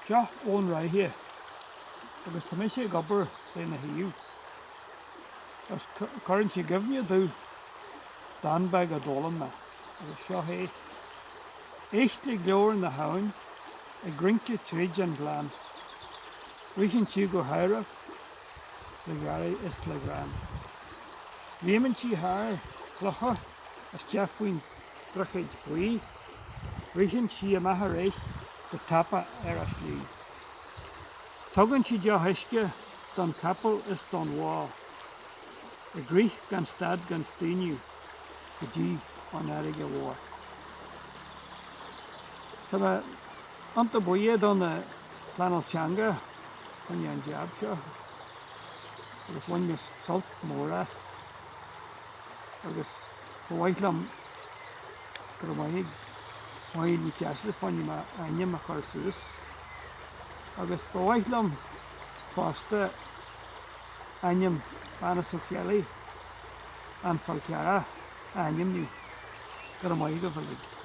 Seo Abhainn Ráithe agus tá mise ag obair lena thaobh. Agus cuireann sé i gcuimhne domh dán beag a d'fhoghlaim mé agus seo é. Éist le glór na habhann ag rince tríd an ghleann. Ritheann sí go heagrach le gáirí is le greann. Léimeann sí thar chlocha isteach faoin droichead buí. Ritheann sí amach arís go tapa ar a slí. Tugann sí deoch uisce don chapall is don bhó, ag rith gan stad gan staonadh go dtí an fharraige mhór. Tá mé iontach buíoch don Pleanáil Teanga fá choinne an jab seo agus bhain mé sult mór as agus ba mhaith liom go raibh maith ag Máirín Ní Cheasaide fá choinne m'ainm a chur suas agus ba mhaith liom fosta ainm Mhanus Ó Ceallaigh, an Fál Carrach, a ainmniú. Go raibh maith agaibh uilig.